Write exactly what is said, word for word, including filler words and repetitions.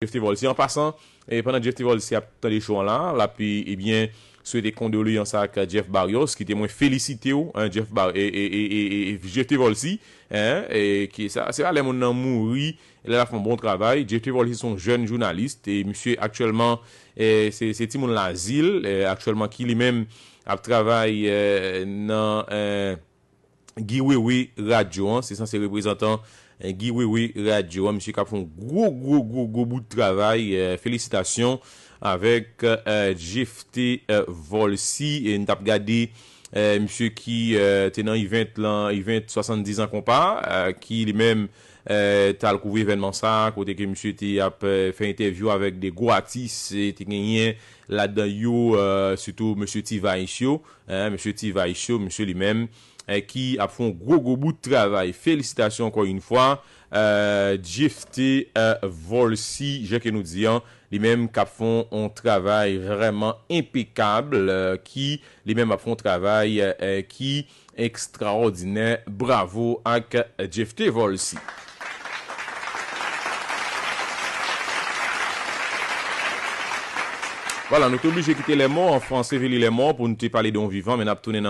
Jeff T Volcy. An pasan, e pandan Jeff T Volcy ap tande show an la, l ap, e, ebyen, swete kondoleyans ak Jeff Barrios, kite mwen felisite w, hein, Jeff Bar-, e, e, e, e, e, Jeff T Volcy, hein, e, ki sa, se pa lè moun nan mouri, lè l ap fè yon bon travay. Jeff T Volcy se yon jèn jounalis, e misye aktyèlman, e, se, se timoun Lazil, e, aktyèlman ki li menm ap travay, e, nan, e, Guy Wewe Radio an, se sanse reprezantan, eh, Guy Wewe Radio an, misye k ap fè yon gwo, gwo, gwo, gwo bout travay, eh, felisitasyon avèk, eh, Jeff T, eh, Volcy, e n t ap gade, eh, misye ki, eh, te nan event lan, event swasanndiz an konpa, eh, ki li menm, eh, t al kouvri evènman sa, kote ke misye te ap, eh, fè entèvyou avèk de gwo atis, e te genyen ladan yo, eh, sitou mesye T-Vice yo, eh, mesye T-Vice yo, misye li menm, eh, ki ap fè yon gwo, gwo bout travay. Felisitasyon ankò yon fwa, eh, Jeff T, eh, Volcy, jan ke nou di an, li menm k ap fè yon travay vrèman enpekab, eh, ki li menm ap fè yon travay, eh, ki ekstraòdinè. Bravo ak Jeff T Volcy. Vwala, nou te oblije kite lè mò, an franse veli lè mò, pou nou te pale de yon vivan, men n ap tounen nan